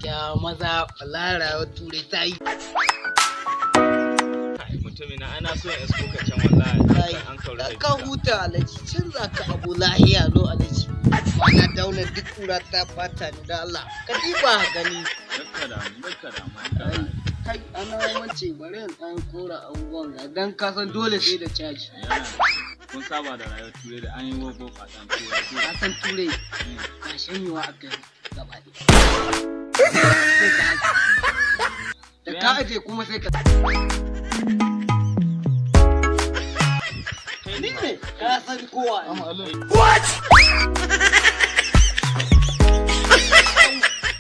Gaskiya maza, wallahi rayuwar Turai ta yi. Mutumin na ana so in isko ka can, wallahi an kawo. Da ka huta, alaji, canza ka abu lahiya lo, alaji. Na dauna duk kura ta fata ni, da Allah ka diba gani. Dakka da dakka da. Kai, ana wance bari in ɗan kora abubuwan ga dan ka san dole sai da caji. Kun saba da rayuwar Turai, da an yi wogo a ɗan tura. Ka san Turai ba shanyewa aka yi gaba ɗaya. Sai ka aje. Da ka aje kuma sai ka ni ne ka san kowa ne.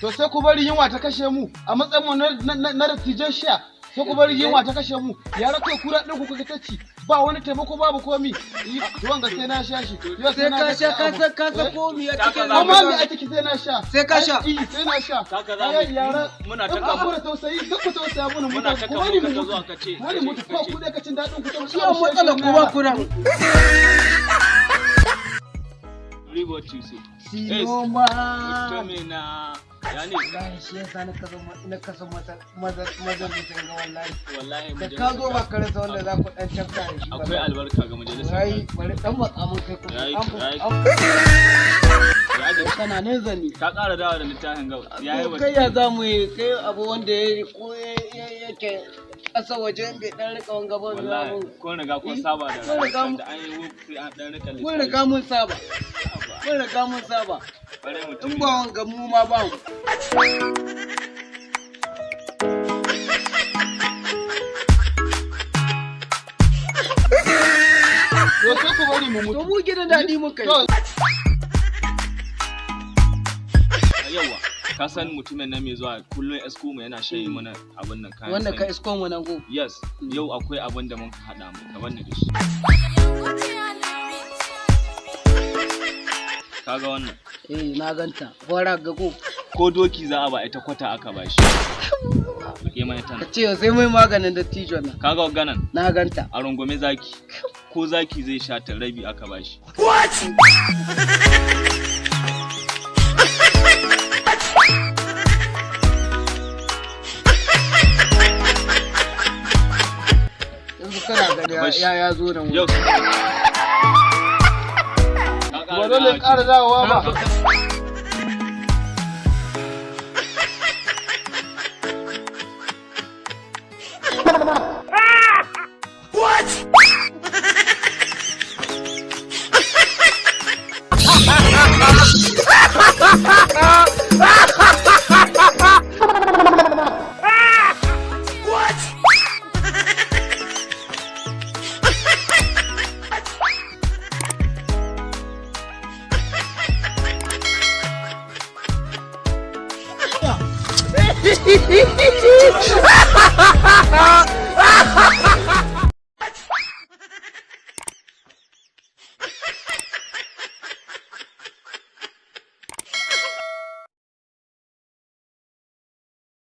To sai ku bari yunwa ta kashe mu a matsayin mu na dattijan sha, sai ku bari yunwa ta kashe mu. Yara kai kura ɗin ku kuka ta ci, ba wani taimako, babu komi. To wanga sai na sha shi yau. Sai na ka ga sha, ka abu. san ka san komi a cikin. Kuma me a ciki? Sai na sha. Sai ka sha. Ai, sai na sha. Kaka za Ai, yara muna ta in ba ku da tausayi, duk ku tausaya mana mu. Muna ta ku bari mu kamu ka mutu. zuwa ka ce Ku bari mutu ko ku dai ka cin daɗin ku ta Shi an matsala ku ba ku nan. Read what you say. Sinoma. Mutumin na ya ne. Wallahi shi yasa na kaso maza maza maza da ga wallahi. Wallahi Da ka zo ba ka rasa wanda za ku dan tafka da shi. Akwai albarka ga majalisar. Yayi, bari dan matsa mun kai kuma. Yayi, yayi. An Ya ga kana nan zani. Ka ƙara dawa da littafin ga yayi. To kai, ya za mu yi kai abu wanda ya ko yake ƙasa waje bai dan rika wanga ba Wallahi mun kun riga kun saba da Mun riga rayuwar da an yi wuf sai an dan rika. Mun riga mun saba. Mun riga mun saba. Bare mutum. In ba wanga mu ma ba mu. To sai ku bari mu To mutu. mu gidan daɗi muka yi. To Yawa, ka san mutumin nan mai zuwa kullum esko mu yana shayi mana abin nan, kayan Wanda ka sanyi. isko mu nan go. Yes, yau akwai abin da muka haɗa mu ka banni da shi. Kaga wannan? Eh, na ganta. Fara ga ko. Ko doki za a ba ita kwata aka ba shi. Ke mai Ka tana. ce sai mai maganin dattijon nan. Kaga ganan? Na ganta. A rungume zaki. Ko zaki zai sha ta, rabi aka ba shi. Yanzu kana gani Bashi. ya zo nan. Yau. Ka Ba dole in ƙara dawowa ba.